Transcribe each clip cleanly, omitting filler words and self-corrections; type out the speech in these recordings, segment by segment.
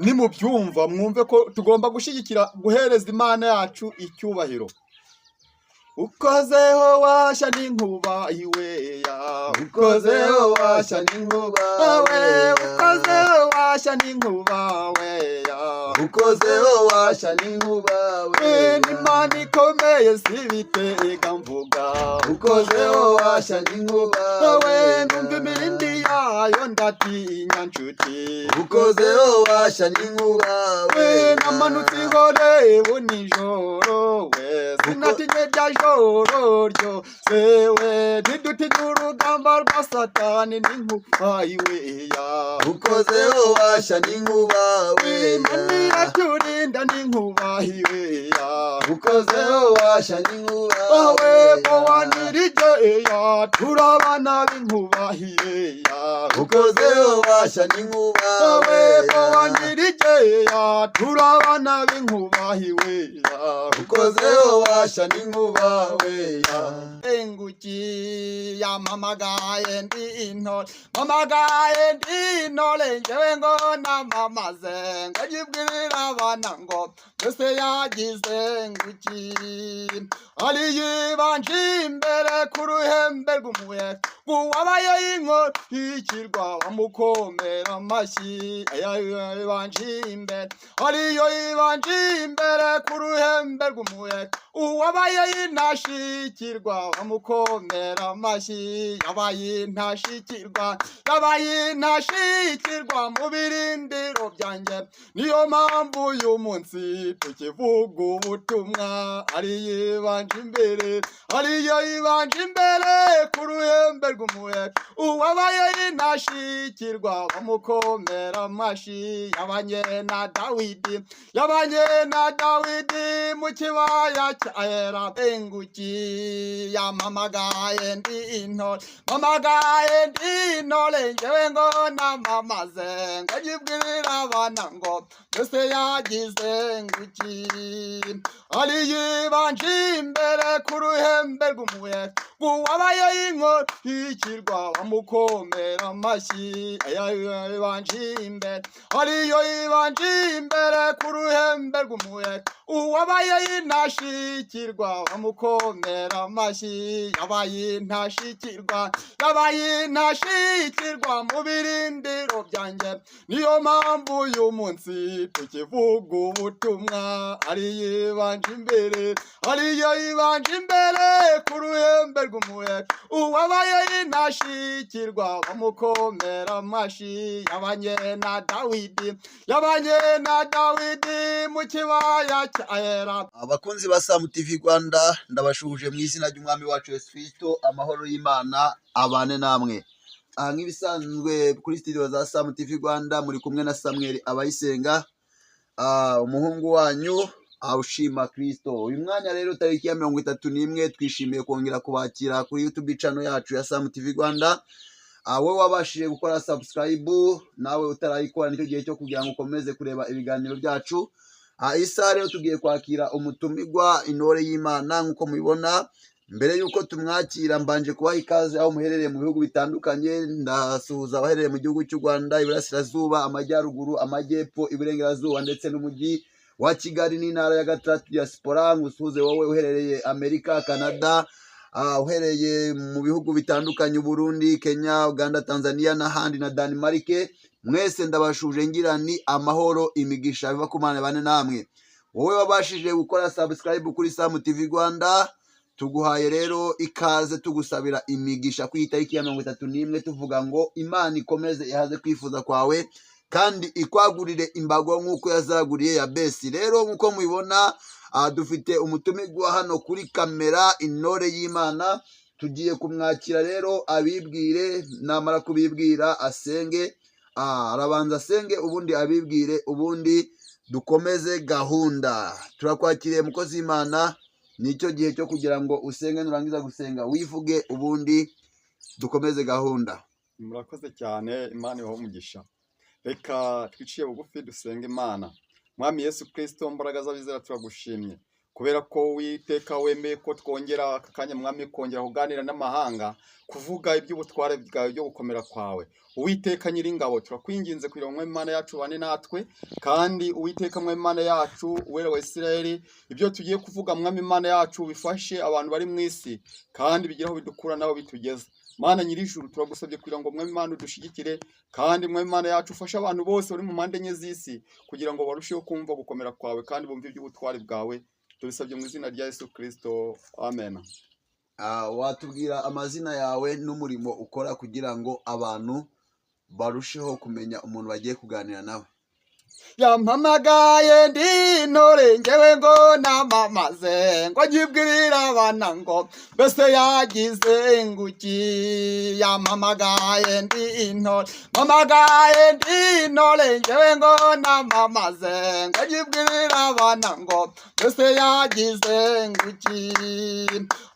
Nimubyumva mwumve ko tugomba gushyigikira, guhereza Imana yacu icyubahiro. Ukozeho washya n'inkuba iweya. Ukozeho washya n'inkuba. We, ukozeho washya n'inkuba weya. Ukozeho washya n'inkuba. We, n'Imana ikomeye, si ibitega mvuga. Ukozeho washya n'inkuba. We, numva imirindi yayo ndatinya, nshuti. Ukozeho washya n'inkuba. We, namanutse ihorebu nijoro, we, sinatinye rya joro ryose. We, ntidutinye urugamba rwa Satani n'inkuba iweya. Ukozeho washya n'inkuba. We, Imana iraturinda n'inkuba iweya. Ukozeho washya n'inkuba. We, bowanirijeya, turabana b'inkuba iweya. Ukozeho washya n'inkuba. We, bowanirijeya, turabana b'inkuba iweya. Ukozeho washya n'inkuba weya. Enguki yampamagaye ndi intore, mpamagaye ndi intore, ngewe ngo namamaze, ngo nyibwirire abana ngo mbese yagize nguki. Ari yibanje imbere ku ruhembe rw'umuheto, uwabaye inkikirwa bamukomera amashyi. Yibanje imbere, ariyo yibanje imbere ku ruhembe rw'umuheto, uwabaye intashikirwa bamukomera amashyi. Yabaye intashikirwa, yabaye intashikirwa mu birindiro byanjye. Niyo mpamvu uyu munsi tukivuga ubutumwa. Ari yibanje imbere, ariyo yibanje imbere ku ruhembe rw'umuheto, uwabaye intashikirwa bamukomera amashyi. Yabanye na Dawidi, yabanye na Dawidi mu kibaya cya Era. Enguki yampamagaye ndi intore, mpamagaye ndi intore, ngewe ngo namamaze, ngo nyibwirire abana ngo mbese yagize nguki. Ari yibanje imbere ku ruhembe rw'umuheto, uwabaye inkikirwa bamukomera amashyi. Yibanje imbere, ariyo yibanje imbere ku ruhembe rw'umuheto, uwabaye intashikirwa bamukomera amashyi. Yabaye intashikirwa, yabaye intashikirwa mu birindiro byanjye. Niyo mpamvu uyu munsi tukivuga ubutumwa. Ari yibanje imbere, ariyo yibanje imbere ku ruhembe rw'umuheto, uwabaye intashikirwa bamukomera amashyi. Yabanye na Dawidi, yabanye na Dawidi mu kibaya cya Era. Abakunzi ba Samu TV Rwanda, ndabashuhuje mu izina ry'Umwami wacu Yesu Kristo. Amahoro y'Imana abane namwe. Aha nk'ibisanzwe kuri studio za Samu TV Rwanda muri kumwe na Samuel Abayisenga, umuhungu wanyu ushima Kristo. Uyu mwanya rero, tariki ya 31, twishimiye kongera kubakira kuri YouTube channel yacu ya Samu TV Rwanda. Wowe wabashije gukora subscribe, nawe utarayikora, nicyo gihe cyo kugira ngo ukomeze kureba ibiganiro byacu. Isaha rero tugiye kwakira umutumirwa, intore y'Imana nk'uko mubibona. Mbere y'uko tumwakira, mbanje kubaha ikaze aho muherereye mu bihugu bitandukanye. Ndasuhuza abaherereye mu gihugu cy'u Rwanda, iburasirazuba, amajyaruguru, amajyepfo, iburengerazuba ndetse n'umujyi wa Kigali n'intara ya gatandatu diaspora. Ngusuhuze wowe uherereye Amerika, Canada, uhereye mu bihugu bitandukanye, Burundi, Kenya, Uganda, Tanzania n'ahandi na Denmark. Mwese ndabashuje ngira ni amahoro, imigisha biva ku Mana bane namwe. Wowe wabashije gukora subscribe kuri Samu TV Rwanda, tuguhaye rero ikaze, tugusabira imigisha ku itariki ya 31, tuvuga ngo Imana ikomeze ihaze kwifuza kwawe kandi ikwagurire imbago nk'uko yazaguriye Yabesi. Rero nk'uko mubibona, dufite umutumirwa hano kuri kamera, intore y'Imana. Tugiye kumwakira rero abibwire, namara kubibwira asenge. Arabanza asenge, ubundi abibwire, ubundi dukomeze gahunda. Turakwakiriye, mukozi w'Imana, nicyo gihe cyo kugira ngo usenge. Nurangiza gusenga wivuge, ubundi dukomeze gahunda. Murakoze cyane, Imana ibahe umugisha. Reka twiciye bugufi dusenge Imana. Mwami Yesu Kristo, mbaraga z'abizera, turagushimye. Kubera ko Uwiteka wemeye ko twongera aka kanya, Mwami, kongera kuganira n'amahanga, kuvuga iby'ubutware bwawe, byo gukomera kwawe. Uwiteka Nyiringabo, turakwinginze kugira ngo, Mwami Imana yacu, ubane natwe, kandi Uwiteka, Mwami Imana yacu, Uwera wa Isirayeli, ibyo tugiye kuvuga, Mwami Imana yacu, bifashe abantu bari mu isi kandi bigire aho bidukura n'aho bitugeza. Mana Nyir'ijuru, turagusabye kugira ngo, Mwami Imana, udushigikire, kandi, Mwami Imana yacu, ufashe abantu bose bari mu mpande enye z'isi kugira ngo barusheho kumva gukomera kwawe kandi bumve iby'ubutwari bwawe. Tubisabye mu izina rya Yesu Kristo, amen. Watubwira amazina yawe n'umurimo ukora kugira ngo abantu barusheho kumenya umuntu bagiye kuganira nawe? Yampamagaye ndi intore, ngewe ngo namamaze, ngo nyibwirire abana ngo mbese yagize nguki. Yampamagaye ndi intore, mpamagaye ndi intore, ngewe ngo namamaze, ngo nyibwirire abana ngo mbese yagize nguki.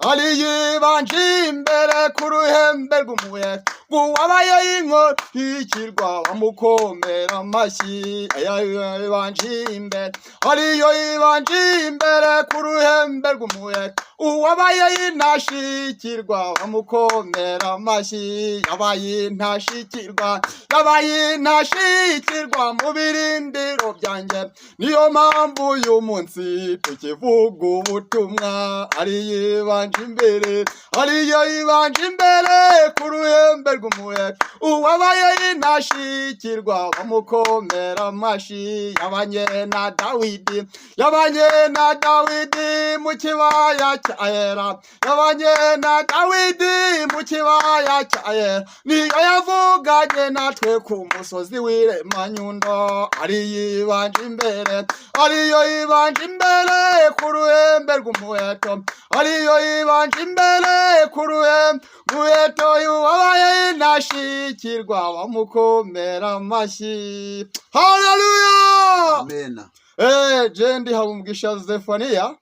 Ari yibanje imbere ku ruhembe rw'umuheto, uwabaye inkikirwa bamukomera amashyi. Yibanje imbere, ariyo yibanje imbere ku ruhembe rw'umuheto, uwabaye intashikirwa bamukomera amashyi. Yabaye intashikirwa, yabaye intashikirwa mu birindiro byanjye, niyo mpamvu uyu munsi tukivuga ubutumwa. Ari yibanje imbere, ariyo yibanje imbere ku ruhembe rw'umuheto, uwabaye intashikirwa bamukomera amashyi. Yabanye na Dawidi, yabanye na Dawidi mu kibaya cya Ela, yabanye na Dawidi mu kibaya cya Ela, niyo yavuganye natwe ku musozi w'Iremanyundo. Ari yibanje imbere, ariyo yibanje imbere ku ruhembe rw'umuheto, ariyo yibanje imbere ku ruhembe muheto, wabaye intashikirwa bamukomera amashyi. Haleluya! Amena. Je ndi Habumugisha Zefaniya,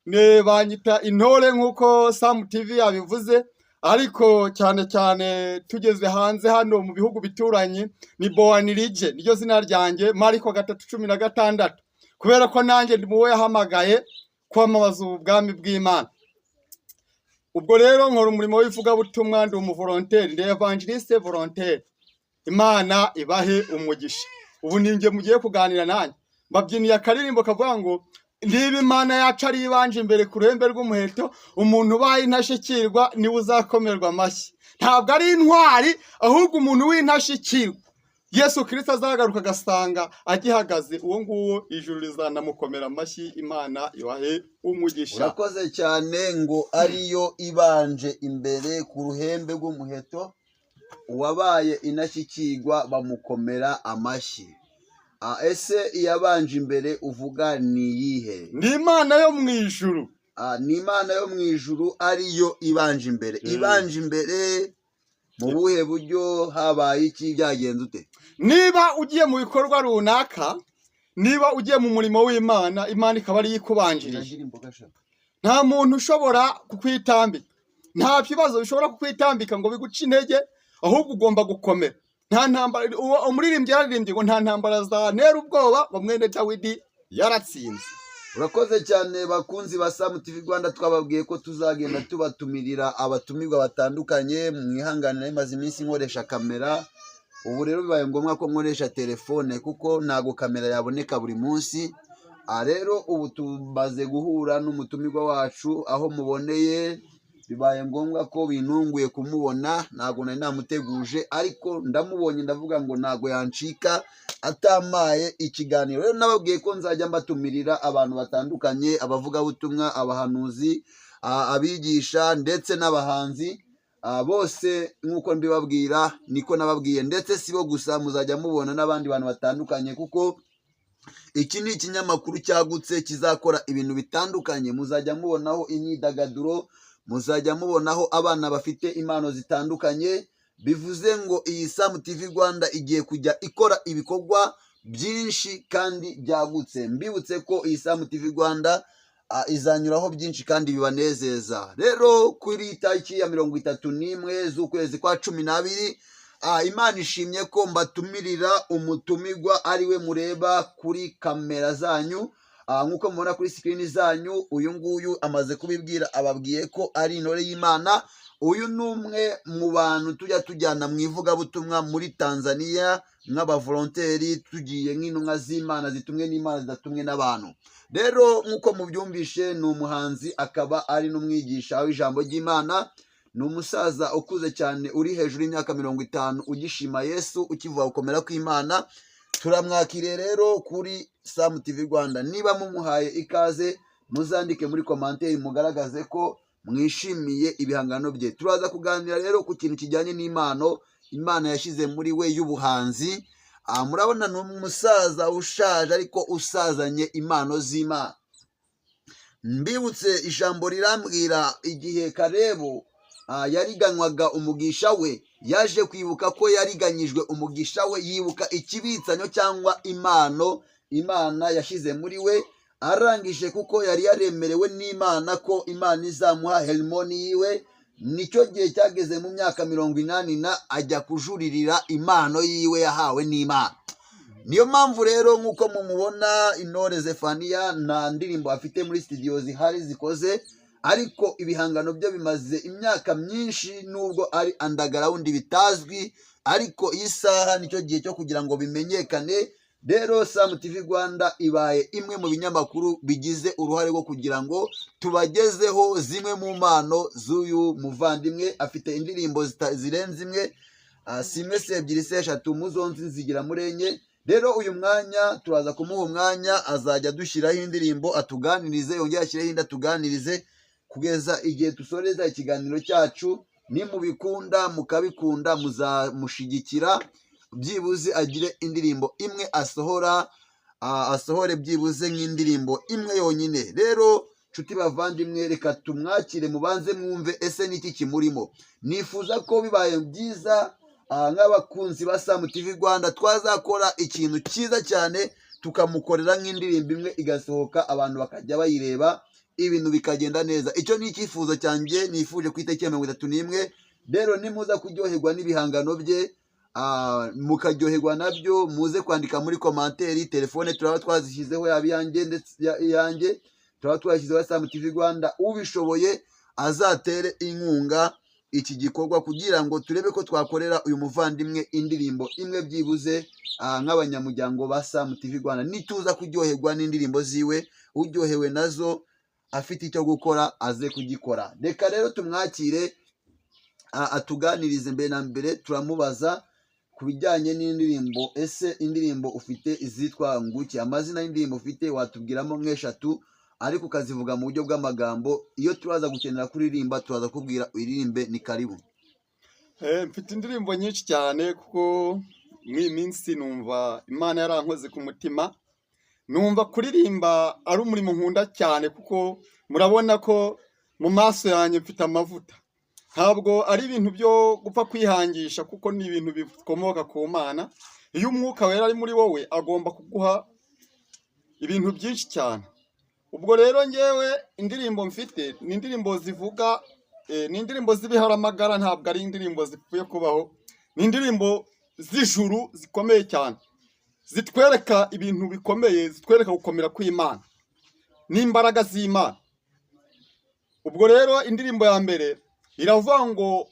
ne banyita intore nk'uko Sam TV yabivuze, ariko cyane cyane tugeze hanze hano mu bihugu bituranye ni Bowanirije, niryo zina ryanjye. Mariko 3:16, kubera ko nanjye ndi muwe yahamagaye kwamamaza ubu bwami bw'Imana. Ubwo rero nkora umurimo w'ivugabutumwa, ndi umuvolonteri, ndi évangéliste volontaire. Imana ibahe umugisha. Ubu ninjye mugiye kuganira nanjye, mbabyiniye akaririmbo kavuga ngo niba Imana yacu ari ibanje imbere ku ruhembe rw'umuheto, umuntu ubaye intashikirwa niwe uzakomerwa amashyi. Ntabwo ari intwari, ahubwo umuntu w'intashikirwa Yesu Kirisito azagaruka agasanga agihagaze, uwo nguwo ijuru rizanamukomera amashyi. Imana ibahe umugisha. Urakoze cyane. Ngo ariyo ibanje imbere ku ruhembe rw'umuheto, uwabaye intashyikirwa bamukomera amashyi. Ese iyabanje imbere uvuga ni iyihe? Ni Imana yo mu ijuru. Ni Imana yo mu ijuru ariyo ibanje imbere. Ibanje imbere mu buhe buryo? Habaye iki? Byagenze ute? Niba ugiye mu bikorwa runaka, niba ugiye mu murimo w'Imana, Imana ikaba ariyo ikubanjirije, nta muntu ushobora kukwitambika, nta bibazo bishobora kukwitambika ngo biguce intege, ahubwo ugomba gukomera. Nta ntambara, uwo umuririmbyi yararirimbye ngo nta ntambara zantera ubwoba, ngo mwene Dawidi yaratsinze. Urakoze cyane. Bakunzi ba Sam TV Rwanda, twababwiye ko tuzagenda tubatumirira abatumirwa batandukanye. Mwihangane, maze iminsi nkoresha kamera, ubu rero bibaye ngombwa ko nkoresha telefone kuko ntago kamera yaboneka buri munsi. Rero ubu tumaze guhura n'umutumirwa wacu aho muboneye. Bibaye ngombwa ko bintunguye kumubona, ntago nari namuteguje, ariko ndamubonye ndavuga ngo ntago yancika atamaye ikiganiro. Rero nababwiye ko nzajya mbatumirira abantu batandukanye: abavugabutumwa, abahanuzi, abigisha ndetse n'abahanzi. Bose nk'uko mbibabwira niko nababwiye, ndetse si bo gusa, muzajya mubona n'abandi bantu batandukanye, kuko iki ni ikinyamakuru cyagutse kizakora ibintu bitandukanye. Muzajya mubonaho imyidagaduro, muzajya mubonaho abana bafite impano zitandukanye. Bivuze ngo iyi Sam TV Rwanda igiye kujya ikora ibikorwa byinshi kandi byagutse. Mbibutse ko iyi Sam TV Rwanda izanyuraho byinshi kandi bibanezeza. Rero kuri tariki ya 31 z'ukwezi kwa 12, Imana ishimye ko mbatumirira umutumirwa ari we mureba kuri kamera zanyu. Nk'uko mubona kuri screen zanyu, uyu nguyu amaze kubibwira, ababwiye ko ari intore y'Imana. Uyu ni umwe mu bantu tujya tujyana mu ivugabutumwa muri Tanzania nk'abavolonteri, tugiye nk'intumwa z'Imana zitumwe n'Imana, zidatumwe n'abantu. Rero nk'uko mubyumvishe, ni umuhanzi akaba ari n'umwigisha w'ijambo ry'Imana. Ni umusaza ukuze cyane, uri hejuru y'imyaka 50, ugishima Yesu, ukivuga gukomera kw'Imana. Turamwakiriye rero kuri Samu TV Rwanda. Niba mumuhaye ikaze, muzandike muri commentaire mugaragaze ko mwishimiye ibihangano bye. Turaza kuganira rero ku kintu kijyanye n'impano Imana yashyize muri we y'ubuhanzi. Murabona ni umusaza ushaje ariko usazanye impano z'Imana. Mbibutse ijambo rirambwira, igihe Karebu yariganywaga umugisha we, yaje kwibuka ko yariganyijwe umugisha we, yibuka ikibitsanyo cyangwa impano Imana yashyize muri we. Arangije, kuko yari yaremerewe n'Imana ko Imana izamuha Herimoni yiwe, nicyo gihe cyageze mu myaka 80 na ajya kujuririra impano yiwe yahawe n'Imana. Niyo mpamvu rero nk'uko mumubona, Intore Zefaniya nta ndirimbo afite muri studio zihari zikoze, ariko ibihangano bye bimaze imyaka myinshi, nubwo ari underground bitazwi, ariko iyi saha nicyo gihe cyo kugira ngo bimenyekane. Rero Samu TV Rwanda ibaye imwe mu binyamakuru bigize uruhare rwo kugira ngo tubagezeho zimwe mu mpano z'uyu muvandimwe. Afite indirimbo zirenze imwe, si imwe, si ebyiri, si eshatu, muzonzi zigera muri enye. Rero uyu mwanya turaza kumuha umwanya, azajya adushyiraho indirimbo atuganirize, yongere ashyireho indi atuganirize, kugeza igihe dusoreza ikiganiro cyacu. Nimubikunda, mukabikunda, muzamushigikira byibuze agire indirimbo imwe asohora, asohore byibuze nk'indirimbo imwe yonyine. Rero nshuti bavandimwe, reka tumwakire, mubanze mwumve ese niki kimurimo. Nifuza ko bibaye byiza, nk'abakunzi ba Samu TV Rwanda, twazakora ikintu cyiza cyane, tukamukorera nk'indirimbo imwe igasohoka, abantu bakajya bayireba, ibintu bikagenda neza. Icyo ni icyifuzo cyanjye nifuje ku itariki ya 31. Rero nimuza kuryoherwa n'ibihangano bye, mukaryoherwa nabyo, muze kwandika muri commentaire. Telefone turaba twazishyizeho, yaba iyanjye ndetse iyanjye turaba twashyizeho Samu TV Rwanda. Ubishoboye azatere inkunga iki gikorwa kugira ngo turebe ko twakorera uyu muvandimwe indirimbo imwe byibuze, nk'abanyamuryango ba Samu TV Rwanda. Nituza kuryoherwa n'indirimbo ziwe, uryohewe nazo afite icyo gukora aze kugikora. Reka rero tumwakire, atuganirize. Mbere na mbere turamubaza ku bijyanye n'indirimbo. Ese indirimbo ufite izitwa nguki? Amazina y'indirimbo ufite watubwiramo nk'eshatu, ariko ukazivuga mu buryo bw'amagambo. Iyo turaza gukenera kuririmba, turaza kubwira uririmbe. Ni karibu. Mfite indirimbo nyinshi cyane, kuko muri iyi minsi numva Imana yarankoze ku mutima, numva kuririmba ari umurimo nkunda cyane, kuko murabona ko mu maso yanjye mfite amavuta. Ntabwo ari ibintu byo gupfa kwihangisha, kuko ni ibintu bikomoka ku Mana. Iyo Umwuka Wera ari muri wowe, agomba kuguha ibintu byinshi cyane. Ubwo rero ngewe indirimbo mfite ni indirimbo zivuga, ni indirimbo z'ibiharamagara, ntabwo ari indirimbo zipfuye kubaho. Ni indirimbo z'ijuru zikomeye cyane, zitwereka ibintu bikomeye, zitwereka gukomera kw'Imana n'imbaraga z'Imana. Ubwo rero indirimbo ya mbere iravuga ngo: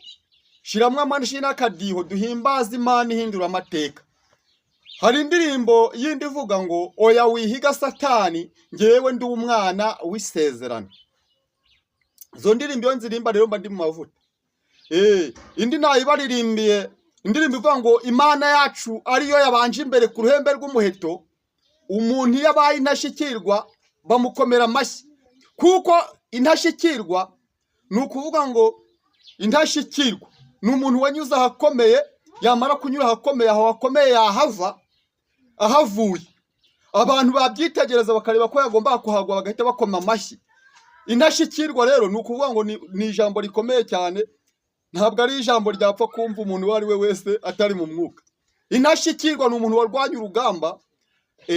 "Shiramo amashyi n'akadiho duhimbaze Imana ihindura amateka." Hari indirimbo yindi ivuga ngo: "Oya wihiga Satani, ngewe ndi umwana w'isezerano." Izo ndirimbo iyo nzirimba rero mba ndi mu mavuta. Indi nayibaririmbiye, indirimbo ivuga ngo: "Imana yacu ariyo yabanje imbere ku ruhembe rw'umuheto." Umuntu iyo abaye intashyikirwa bamukomera amashyi, kuko intashyikirwa ni ukuvuga ngo intashyikirwa ni umuntu wanyuze ahakomeye, yamara kunyura ahakomeye, aho hakomeye yahava, ahavuye abantu babyitegereza bakareba ko yagombaga kuhagwa, bagahita bakoma amashyi. Intashyikirwa rero ni ukuvuga ngo ni ijambo rikomeye cyane, ntabwo ari ijambo ryapfa kumva umuntu uwo ari we wese atari mu mwuka. Intashyikirwa ni umuntu warwanya urugamba,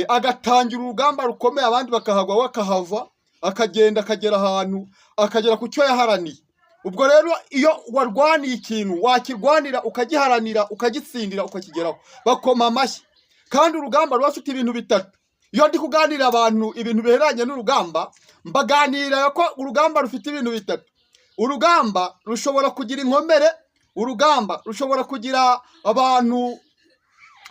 agatangira urugamba rukomeye, abandi bakahagwa, we akahava, akagenda akagera ahantu, akagera ku cyo yaharaniye. Ubwo rero iyo warwaniye ikintu, wakirwanira, ukagiharanira, ukagitsindira, ukakigeraho, bakoma amashyi. Kandi urugamba ruba rufite ibintu bitatu. Iyo ndi kuganira abantu ibintu bihereranye n'urugamba, mbaganira ko urugamba rufite ibintu bitatu. Urugamba rushobora kugira inkomere, urugamba rushobora kugira abantu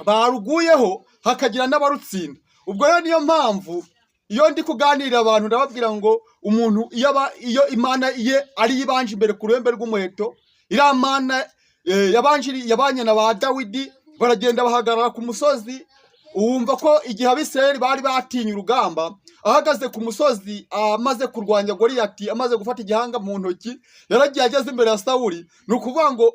baruguyeho, hakagira n'abarutsinda. Ubwo rero niyo mpamvu iyo ndi kuganirira abantu ndababwira ngo umuntu iyo aba, iyo Imana ye ariyo ibanje imbere ku ruhembe rw'umuheto, iriya Mana yabanye na ba Dawidi, baragenda bahagarara ku musozi. Wumva ko igihe Abisirayeli bari batinye urugamba, ahagaze ku musozi amaze kurwanya Goliyati, amaze gufata igihanga mu ntoki, yaragiye ageze imbere ya Sawuli. Ni ukuvuga ngo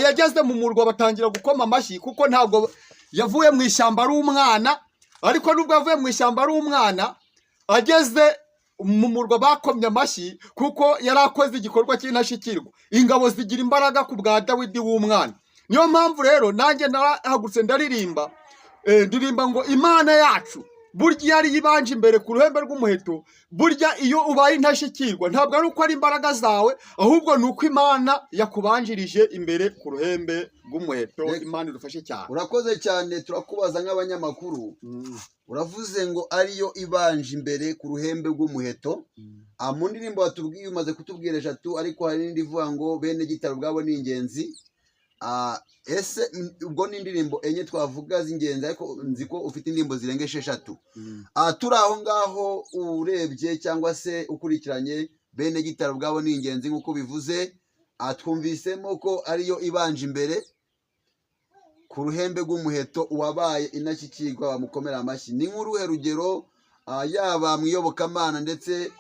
yageze mu murwa batangira gukoma amashyi, kuko ntabwo yavuye mu ishyamba ari umwana. Ariko nubwo yavuye mu ishyamba ari umwana, ageze mu murwa bakomye amashyi, kuko yari akoze igikorwa cy'intashyikirwa. Ingabo zigira imbaraga ku bwa Dawidi w'umwana. Niyo mpamvu rero nanjye narahagurutse ndaririmba, ndirimba ngo Imana yacu burya iyo ariyo ibanje imbere ku ruhembe rw'umuheto, burya iyo ubaye intashyikirwa ntabwo ari uko ari imbaraga zawe, ahubwo ni uko Imana yakubanjirije imbere ku ruhembe rw'umuheto. Imana idufashe cyane. Urakoze cyane. Turakubaza nk'abanyamakuru. Uravuze ngo ariyo ibanje imbere ku ruhembe rw'umuheto. Mu ndirimbo watubwiye, umaze kutubwira eshatu, ariko hari n'indi ivuga ngo bene gitaro ubwabo ni ingenzi. Ese ubwo ni indirimbo enye twavuga z'ingenzi, ariko nzi ko ufite indirimbo zirenga 6. Turi aho ngaho, urebye cyangwa se ukurikiranye bene gitaro ubwabo ni ingenzi nk'uko bivuze, twumvisemo ko ariyo ibanje imbere ku ruhembe rw'umuheto, uwabaye intashyikirwa bamukomera amashyi. Ni nk'uruhe rugero, yaba mu iyobokamana ndetse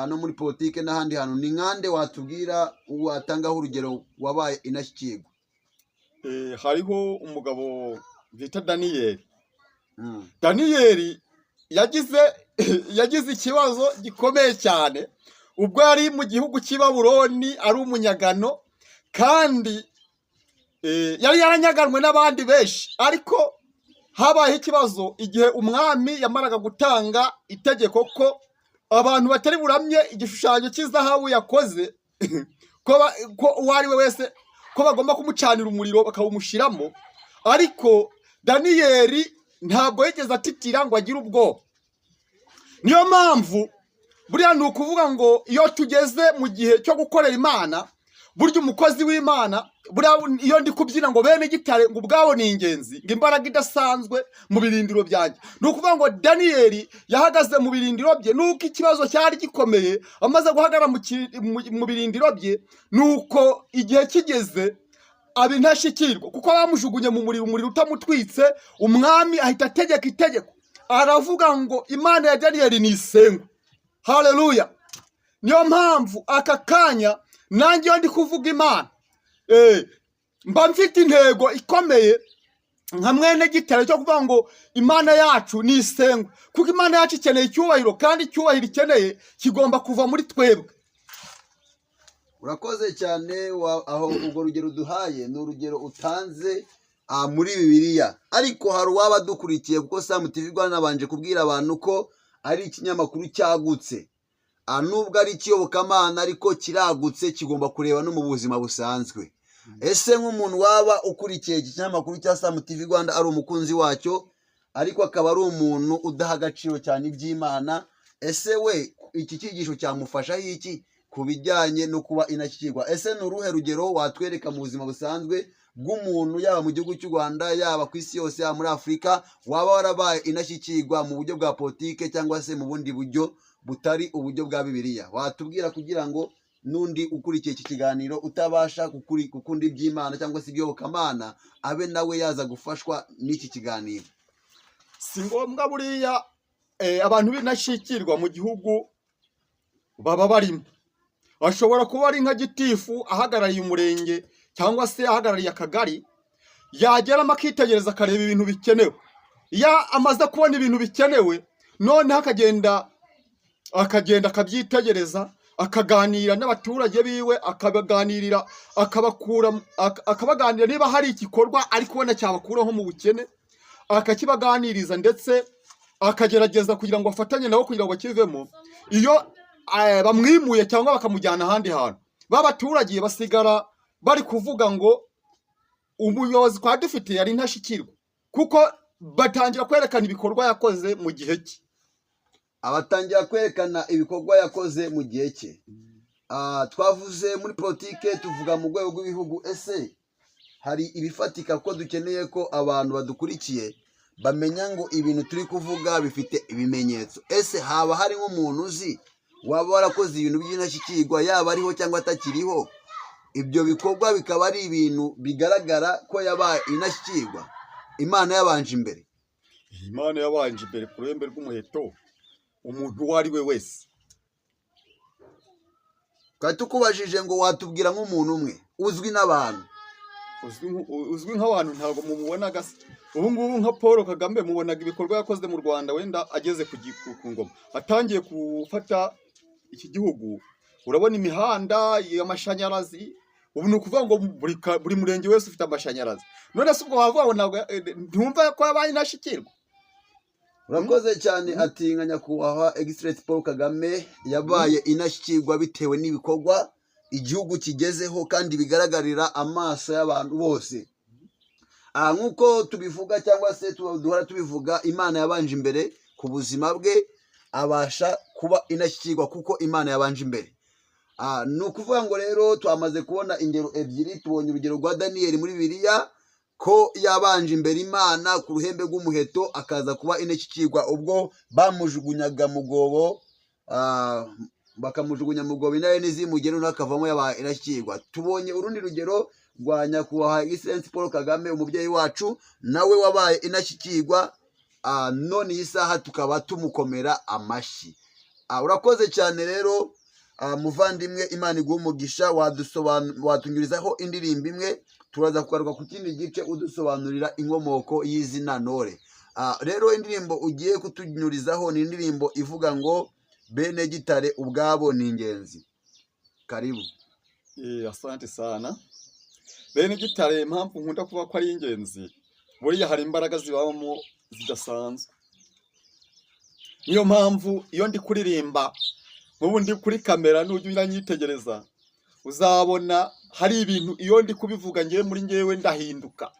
no muri politike n'ahandi hantu, ni nkande watubwira watangaho urugero wabaye intashyikirwa? Hariho umugabo bita Daniyeli. Daniyeli yagize ikibazo gikomeye cyane ubwo yari mu gihugu cy'i Babuloni ari umunyagano, kandi yari yaranyaganwe n'abandi benshi. Ariko habayeho ikibazo igihe umwami yamaraga gutanga itegeko ko abantu batari buramye igishushanyo cy'izahabu yakoze, ko uwo ari we wese ko bagomba kumucanira umuriro bakawumushyiramo. Ariko Daniyeli ntabwo yigeze atitira ngo agire ubwoba. Niyo mpamvu buriya ni ukuvuga ngo iyo tugeze mu gihe cyo gukorera Imana, burya umukozi w'Imana, buriya iyo ndi kubyina ngo bene gitare ngo ubwabo ni ingenzi, ngo imbaraga idasanzwe mu birindiro byanjye, ni ukuvuga ngo Daniyeli yahagaze mu birindiro bye nuko ikibazo cyari gikomeye. Amaze guhagarara mu birindiro bye, nuko igihe kigeze aba intashyikirwa, kuko bamujugunye mu muriro, umuriro utamutwitse. Umwami ahita ategeka itegeko, aravuga ngo Imana ya Daniyeli ni isengwe. Haleluya! Niyo mpamvu aka kanya nanjye iyo ndi kuvuga Imana, mba mfite intego ikomeye nka mwene gitare cyo kuvuga ngo Imana yacu ni isengwe, kuko Imana yacu ikeneye icyubahiro, kandi icyubahiro ikeneye kigomba kuva muri twebwe. Urakoze cyane. Aho urwo rugero uduhaye ni urugero utanze muri Bibiliya, ariko hari uwaba adukurikiye, kuko Samu TV Rwanda nabanje kubwira abantu ko ari ikinyamakuru cyagutse. Nubwo ari ikiyobokamana ariko kiragutse, kigomba kureba no mu buzima busanzwe. Ese nk'umuntu waba ukurikiye iki kinyamakuru cya Samu TV Rwanda, ari umukunzi wacyo, ariko akaba ari umuntu udaha agaciro cyane iby'Imana, ese we iki cyigisho cyamufashaho iki ku bijyanye no kuba inashyikirwa? Ese ni uruhe rugero watwereka mu buzima busanzwe bw'umuntu, yaba mu gihugu cy'u Rwanda, yaba ku isi yose, yaba muri Afurika, waba warabaye inashyikirwa mu buryo bwa politike cyangwa se mu bundi buryo butari uburyo bwa Bibiliya? Watubwira kugira ngo n'undi ukurikiye iki kiganiro utabasha gukunda iby'Imana cyangwa se iby'iyobokamana abe nawe yaza gufashwa n'iki kiganiro. Si ngombwa buriya, abantu b'intashyikirwa mu gihugu baba barimo. Ashobora kuba ari nka gitifu ahagarariye umurenge cyangwa se ahagarariye akagari, yageramo akitegereza akareba ibintu bikenewe. Iyo amaze kubona ibintu bikenewe, noneho akagenda akabyitegereza, akaganira n'abaturage biwe, akabaganirira, akabakura, akabaganira niba hari igikorwa ari kubona cyabakuraho mu bukene, akakibaganiriza, ndetse akagerageza kugira ngo afatanye nabo kugira ngo bakivemo. Iyo bamwimuye cyangwa bakamujyana ahandi hantu, ba baturage basigara bari kuvuga ngo umuyobozi twari dufite yari intashyikirwa, kuko Batangira kwerekana ibikorwa yakoze mu gihe cye. Abatangira kwerekana ibikorwa yakoze mu gihe cye. Twavuze muri politike, tuvuga mu rwego rw'ibihugu. Ese hari ibifatika, ko dukeneye ko abantu badukurikiye bamenya ngo ibintu turi kuvuga bifite ibimenyetso? Ese haba hari nk'umuntu uzi waba warakoze ibintu by'indashyikirwa, yaba ariho cyangwa atakiriho, ibyo bikorwa bikaba ari ibintu bigaragara ko yabaye indashyikirwa, Imana yabanje imbere? Imana yabanje imbere ku ruhembe rw'umuheto, umuntu uwo ari we wese. Twari tukubajije ngo watubwira nk'umuntu umwe uzwi n'abantu. Uzwi nk'abantu, ntabwo mumubonaga se? Ubu ngubu nka Paul Kagame, mubonaga ibikorwa yakoze mu Rwanda, wenda ageze ku ngoma, atangiye gufata iki gihugu. Urabona imihanda, amashanyarazi, ubu ni ukuvuga ngo buri murenge wese ufite amashanyarazi. None se ubwo wavuga ngo ntabwo ntumva ko yabaye indashyikirwa? Urakoze cyane. Ati nka nyakubahwa Excellency Paul Kagame yabaye inashyikirwa bitewe n'ibikorwa igihugu kigezeho kandi bigaragarira amaso y'abantu bose. Nk'uko tubivuga cyangwa se duhora tubivuga, Imana yabanje imbere ku buzima bwe, abasha kuba inashyikirwa kuko Imana yabanje imbere. Ni ukuvuga ngo rero twamaze kubona ingero ebyiri. Tubonye urugero rwa Daniyeli muri Bibiliya, ko yabanje imbere Imana ku ruhembe rw'umuheto, akaza kuba indashyikirwa ubwo bamujugunyaga mu rwobo, bakamujugunya mu rwobo intare ntizimugere, noneho akavamo yabaye indashyikirwa. Tubonye urundi rugero rwa nyakubahwa Excellency Paul Kagame, umubyeyi wacu, nawe wabaye indashyikirwa, none iyi saha tukaba tumukomera amashyi. Urakoze cyane rero, muvandimwe, Imana iguhe umugisha. Watunyurizaho indirimbo imwe, turaza kugaruka ku kindi gice udusobanurira inkomoko y'izina Ntore. Rero indirimbo ugiye kutunyurizaho ni indirimbo ivuga ngo "Bene Gitare ubwabo ni ingenzi". Karibu. Asante sana. Bene Gitare, impamvu nkunda kuvuga ko ari ingenzi, buriya hari imbaraga zibabamo zidasanzwe. Niyo mpamvu iyo ndi kuririmba, nk'ubu ndi kuri kamera, nujya uranyitegereza uzabona hari ibintu iyo ndi kubivuga ngewe muri ngewe ndahinduka.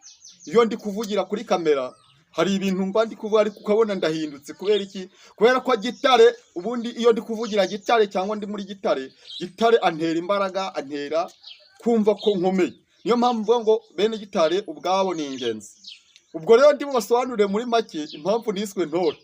Iyo ndi kuvugira kuri kamera hari ibintu mba ndi kuvuga ariko ukabona ndahindutse. Kubera iki? Kubera ko Gitare, ubundi iyo ndi kuvugira Gitare cyangwa ndi muri Gitare, Gitare antera imbaraga, antera kumva ko nkomeye. Niyo mpamvu mvuga ngo bene Gitare ubwabo ni ingenzi. Ubwo rero ndi bubasobanurire muri make impamvu niswe Ntore.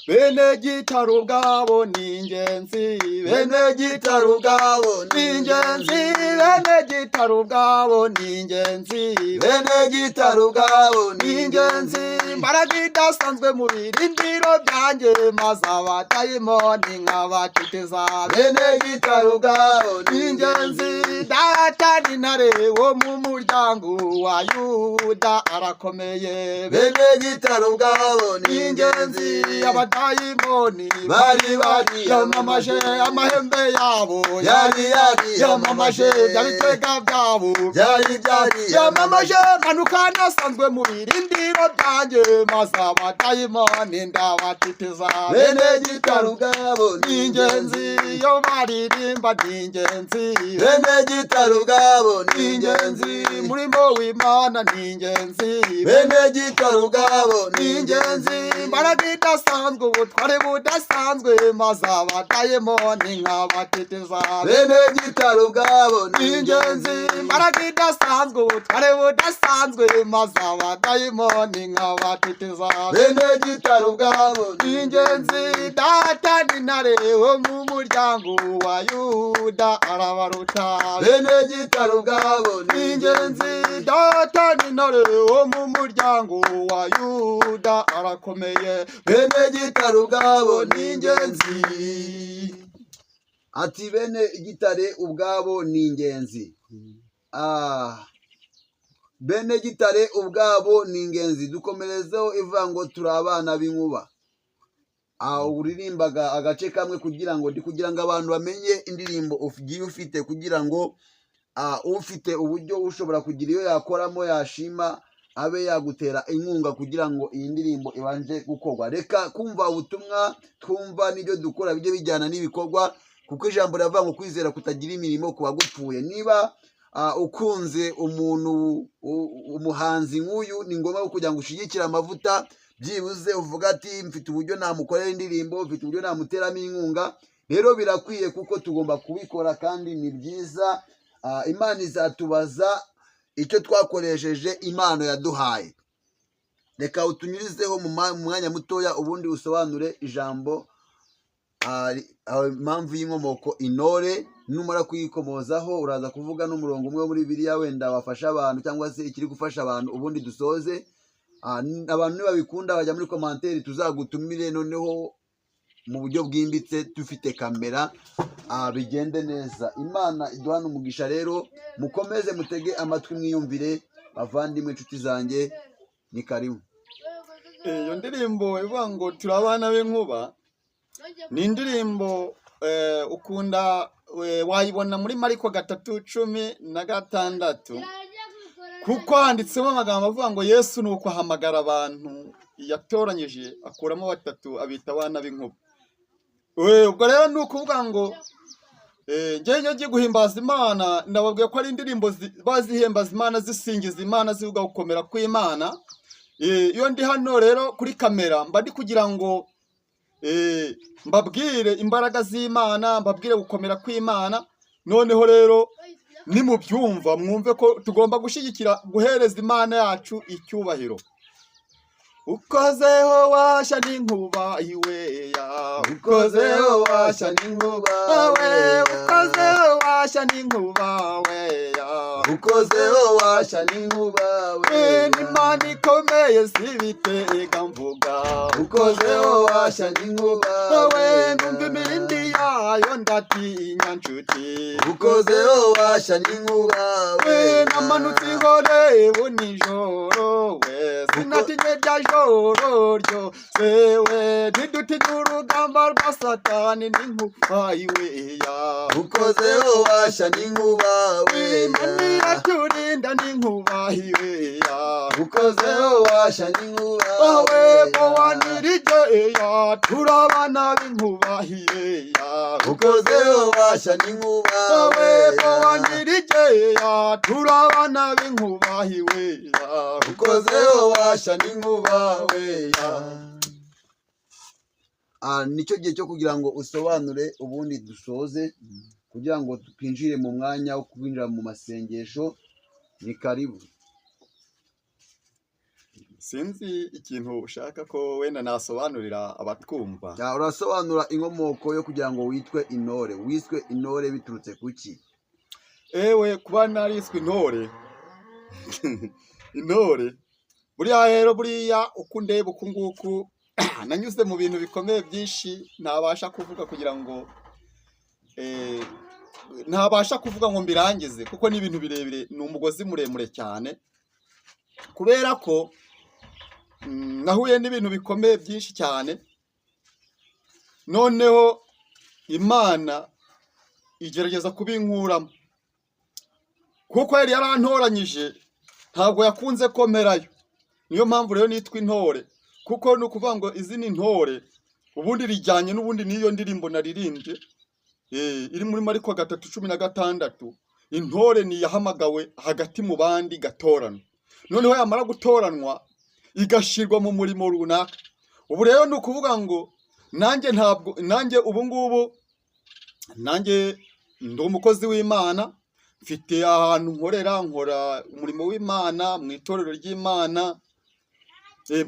Bene Gitare ubwabo ni ingenzi, bene Gitare ubwabo ni ingenzi, bene Gitare ubwabo ni ingenzi, bene Gitare ubwabo ni ingenzi. Imbaraga idasanzwe mu birindiro byanjye, maze abadayimoni nkabacitiza. Bene Gitare ubwabo ni ingenzi. Data ni Ntare wo mu muryango wa Yuda, arakomeye. Bene Gitare ubwabo ni ingenzi. Abadayimoni bari bari yamamaje amahembe yabo, yari yari yamamaje bya bitega byabo, byari byari yamamaje. Manuka nasanzwe mu birindiro byanjye, maze abadayimoni ndabatitiza. Bene Gitare ubwabo ni ingenzi. Iyo baririmba ni ingenzi. Bene Gitare ubwabo ni ni ingenzi. ingenzi. Murimo w'Imana ni ingenzi. Bene Gitare ubwabo ni ingenzi. Imbaraga idasanzwe, ubutware budasanzwe, maze abadayimoni nkabatitiza. Bene Gitare ubwabo ni ingenzi. Imbaraga idasanzwe, ubutware budasanzwe, maze abadayimoni nkabatitiza. Bene Gitare ubwabo ni ingenzi. Data ni Ntare wo mu muryango wa Yuda, arabaruta. Bene Gitare ubwabo ni ingenzi. Data ni Ntare wo mu muryango wa Yuda, arakomeye. Bene Gitare ubwabo ni ingenzi. Ati bene Gitare ubwabo ni ingenzi. Bene Gitare ubwabo ni ingenzi. Dukomerezeho ivuga ngo "Turi abana b'inkuba". Uririmbaga agace kamwe kugira ngo ndi kugira ngo abantu bamenye indirimbo ugiye ufite, kugira ngo ufite uburyo ushobora kugira iyo yakoramo yashima abe yagutera inkunga kugira ngo iyi ndirimbo ibanje gukorwa. Reka kumva ubutumwa twumva n'ibyo dukora bijye bijyana n'ibikorwa, kuko ijambo riravuga ngo kwizera kutagira imirimo kuba gupfuye. Niba Ukunze umuntu umuhanzi nk'uyu, ni ngombwa kugira ngo ushyigikire amavuta, byibuze uvuga ati mfite uburyo namukorera indirimbo, mfite uburyo namuteramo inkunga. Rero birakwiye kuko tugomba kubikora kandi ni byiza. Imana izatubaza icyo twakoresheje impano yaduhaye. Reka utunyurizeho mu mwanya mutoya, ubundi usobanure ijambo impamvu y'inkomoko intore. Numara kuyikomozaho uraza kuvuga n'umurongo umwe wo muri Bibiliya wenda wafasha abantu cyangwa se ikiri gufasha abantu, ubundi dusoze. Abantu nibabikunda bajya muri commentaire, tuzagutumire noneho mu buryo bwimbitse dufite kamera, bigende neza. Imana iduhane umugisha. Rero mukomeze mutege amatwi mwiyumvire, bavandimwe, inshuti zanjye, ni karibu. Iyo ndirimbo ivuga ngo turi abana b'inkuba ni indirimbo ukunda wayibona muri Mariko 3:16, kuko handitsemo amagambo avuga ngo Yesu ni uko ahamagara abantu yatoranyije, akuramo batatu, abita abana b'inkuba. Ubwo rero ni ukuvuga ngo njyewe iyo ngiye guhimbaza Imana, nababwiye ko ari indirimbo bazihimbaza Imana, zisingiza Imana, zivuga gukomera kw'Imana. Iyo ndi hano rero kuri kamera, mba ndi kugira ngo mbabwire imbaraga z'Imana, mbabwire gukomera kw'Imana. Noneho rero nimubyumva mwumve ko tugomba gushyigikira, guhereza Imana yacu icyubahiro. Ukozeho washya n'inkuba iweya, Ukozeho washya n'inkuba. We ukozeho washya n'inkuba weya. Ukozeho washya n'inkuba. N'Imana ikomeye si ibitega mvuga. Ukozeho washya n'inkuba. We numva imirindi yayo ndatinya nshuti. Ukozeho washya n'inkuba. We namanutse ihorebu nijoro, we sinatinye rya joro ryose, we ntidutinye urugamba rwa Satani n'inkuba iweya. Ukozeho washya n'inkuba. Imana iraturinda n'inkuba iweya. Ukozeho washya n'inkuba. We bowanirigeya, turabana b'inkuba iyeya. Ukozeho washya n'inkuba. We bowanirigeya, turabana b'inkuba iweya. Ukozeho washya n'inkuba weya. Nicyo gihe cyo kugira ngo usobanure, ubundi dusoze kugira ngo twinjire mu mwanya wo kwinjira mu masengesho. Ni karibu. Sinzi ikintu ushaka ko wenda nasobanurira abatwumva. Urasobanura inkomoko yo kugira ngo witwe intore. Wiswe intore biturutse ku ki? Ewe, kuba nariswe intore, intore buriya rero, buriya uko undeba uku nguku, nanyuze mu bintu bikomeye byinshi ntabasha kuvuga kugira ngo ntabasha kuvuga ngo mbirangize, kuko ni ibintu birebire, ni umugozi muremure cyane, kubera ko nahuye n'ibintu bikomeye byinshi cyane. Noneho Imana igerageza kubinkuramo, kuko yari yarantoranyije, ntabwo yakunze komerayo. Niyo mpamvu rero nitwa intore, kuko ni ukuvuga ngo izina intore ubundi rijyanye n'ubundi n'iyo ndirimbo naririmbye iri muri Mariko 3:16. Intore ni iyahamagawe hagati mu bandi, igatoranwa, noneho yamara gutoranwa igashyirwa mu murimo runaka. Ubu rero ni ukuvuga ngo nanjye ntabwo, nanjye ubu ngubu nanjye ndi umukozi w'Imana, mfite ahantu nkorera, nkora umurimo w'Imana mu itorero ry'Imana.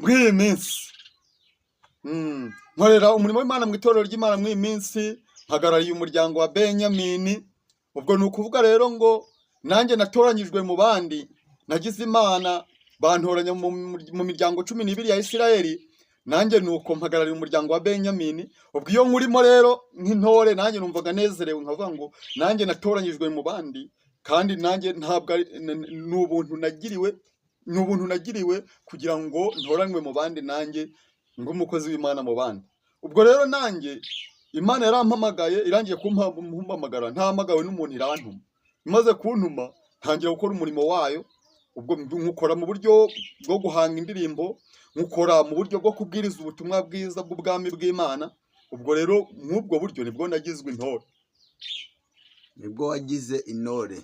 Muri iyi minsi nkorera umurimo w'Imana mu itorero ry'Imana, muri iyi minsi mpagarariye umuryango wa Benyamini. Ubwo ni ukuvuga rero ngo nanjye natoranyijwe mu bandi, nagize Imana bantoranya mu miryango 12 ya Isirayeli, nanjye ni uko mpagarariye umuryango wa Benyamini. Ubwo iyo nkurimo rero nk'intore, nanjye numvaga nezerewe, nkavuga ngo nanjye natoranyijwe mu bandi, kandi nanjye ntabwo ari ni ubuntu nagiriwe, ni ubuntu nagiriwe kugira ngo ntoranywe mu bandi, nanjye ngo umukozi w'Imana mu bandi. Ubwo rero nanjye Imana yarampamagaye, irangiye kumpamagara, ntahamagawe n'umuntu, irantuma. Imaze kuntuma ntangira gukora umurimo wayo. Ubwo nkukora mu buryo bwo guhanga indirimbo, nkukora mu buryo bwo kubwiriza ubutumwa bwiza bw'ubwami bw'Imana. Ubwo rero nk'ubwo buryo nibwo nagizwe intore. Nibwo wagize intore.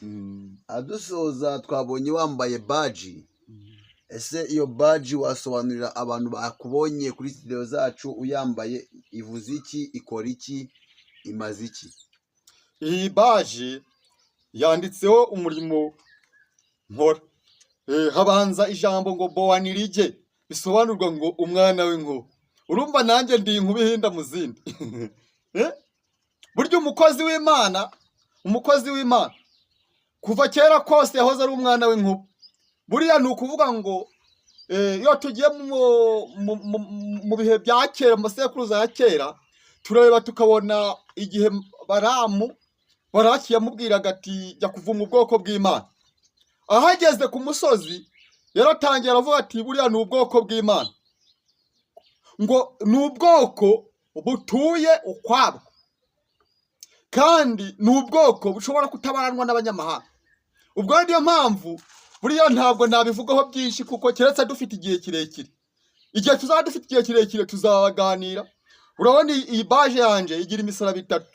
Adusoza, twabonye wambaye badge. Ese iyo badge wasobanurira abantu bakubonye kuri studio zacu uyambaye, ivuze iki, ikora iki, imaze iki? Iyi badge yanditseho umurimo nkora. Habanza ijambo ngo Bowanirije, bisobanurwa ngo umwana w'inkuba. Urumva nanjye ndi inkuba ihinda mu zindi. Burya umukozi w'Imana kuva kera kose yahoze ari umwana w'inkuba. Buriya ni ukuvuga ngo iyo tugiye mu bihe bya kera, mu masekuruza ya kera, turareba tukabona igihe Baramu, Baraki yamubwiraga ati: "Jya kuvuma ubwoko bw'Imana." Ahageze ku musozi yaratangiye aravuga ati: "Buriya ni ubwoko bw'Imana," ngo ni ubwoko butuye ukwabwo, kandi ni ubwoko bushobora kutabaranwa n'abanyamahanga. Ubwo niyo mpamvu buriya ntabwo nabivugaho byinshi, kuko keretse dufite igihe kirekire. Igihe tuzaba dufite igihe kirekire tuzaganira. Urabona iyi badge yanjye igira imisaraba itatu.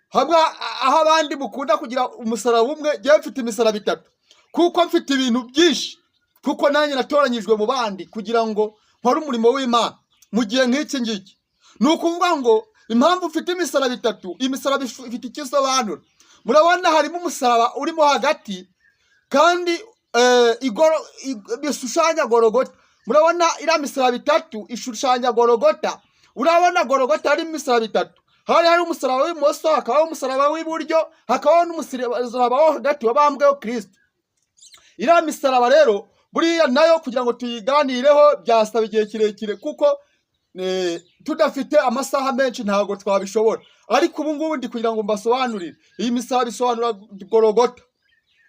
Hamwe aho abandi mukunda kugira umusaraba umwe, njyewe mfite imisaraba itatu, kuko mfite ibintu byinshi, kuko nanjye natoranyijwe mu bandi kugira ngo nkore umurimo w'Imana mu gihe nk'iki ngiki. Ni ukuvuga ngo impamvu mfite imisaraba itatu, imisaraba ifite icyo isobanura. Murabona harimo umusaraba urimo hagati, kandi bishushanya Gorogota. Murabona iriya misaraba itatu ishushanya Gorogota. Urabona Gorogota harimo imisaraba itatu. Hari umusaraba w'ibumoso, hakabaho umusaraba w'iburyo, hakabaho n'umusaraba wo hagati wabambweho Kirisito. Iriya misaraba rero buriya nayo kugira ngo tuyiganireho byasaba igihe kirekire, kuko tudafite amasaha menshi ntabwo twabishobora. Ariko ubu ngubu ndi kugira ngo mbasobanurire, iyi misaraba isobanura Gorogota.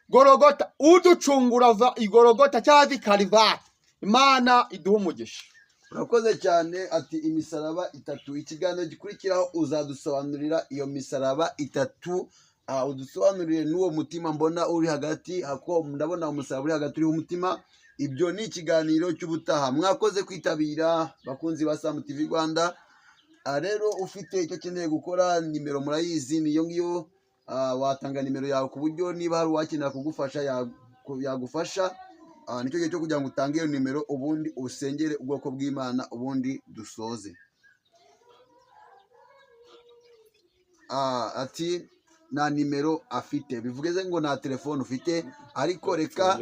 Gorogota, uducungura ava i Gorogota cyangwa i Karivari. Imana iduha umugisha. Urakoze cyane. Ati imisaraba itatu. Ikiganiro gikurikiraho uzadusobanurira iyo misaraba itatu, udusobanurire n'uwo mutima mbona uri hagati hako. Ndabona umusaraba uri hagati uriho umutima. Ibyo ni ikiganiro cy'ubutaha. Mwakoze kwitabira, bakunzi ba Samu TV Rwanda. Rero ufite icyo akeneye gukora, nimero murayizi, niyo ngiyo. Watanga nimero yawe ku buryo niba hari uwakenera kugufasha yagufasha. Nicyo gihe cyo kugira ngo utange iyo nimero, ubundi usengere ubwoko bw'Imana, ubundi dusoze. Ati nta nimero afite, bivuze ngo nta telefone ufite, ariko reka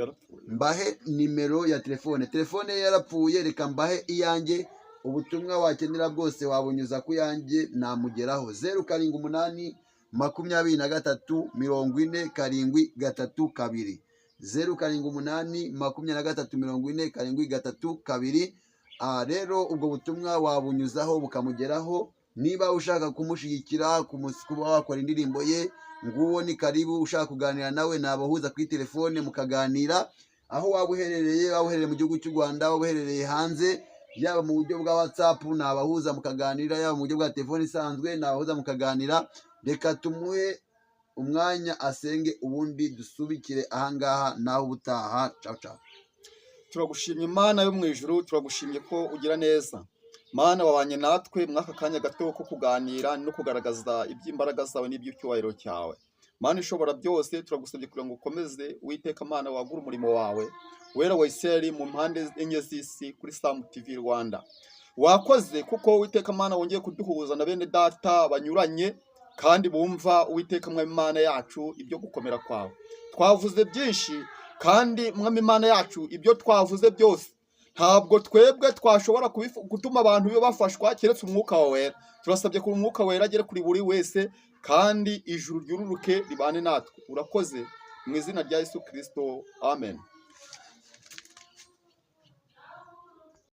mbahe nimero ya telefone. Telefone ye yarapfuye, reka mbahe iyanjye. Ubutumwa wakenera bwose wabunyuza ku yanjye, namugeraho. 0782340732, 0782340732. Rero ubwo butumwa wabunyuzaho bukamugeraho. Niba ushaka kumushyigikira, kuba wakora indirimbo ye, nguwo ni karibu. Ushaka kuganira nawe, nabahuza kuri telefone mukaganira, aho waba uherereye, waba uherereye mu gihugu cy'u Rwanda, waba uherereye hanze, yaba mu buryo bwa WhatsApp nabahuza mukaganira, yaba mu buryo bwa telefone isanzwe nabahuza mukaganira. Reka tumuhe umwanya asenge, ubundi dusubikire ahangaha. Nawe ubutaha. Ciao ciao. Turagushimye Imana yo mu ijuru, turagushimye ko ugira neza. Mana, wabanye natwe muri aka kanya gato ko kuganira no kugaragaza iby'imbaraga zawe n'iby'icyubahiro cyawe. Mana ishobora byose, turagusabye kugira ngo ukomeze, Uwiteka Mana, wagure umurimo wawe wera wa Isirayeli mu mpande enye z'isi kuri Samu TV Rwanda. Wakoze kuko, Uwiteka Mana, wongeye kuduhuza na bene data banyuranye kandi bumva, Uwiteka Mwami Imana yacu, ibyo gukomera kwawe. Twavuze byinshi, kandi Mwami Imana yacu, ibyo twavuze byose ntabwo twebwe twashobora gutuma abantu bafashwa keretse Umwuka wawe Wera. Turasabye ko Umwuka Wera agere kuri buri wese, kandi ijuru ryururuke ribane natwe. Urakoze, mu izina rya Yesu Kirisito, amen.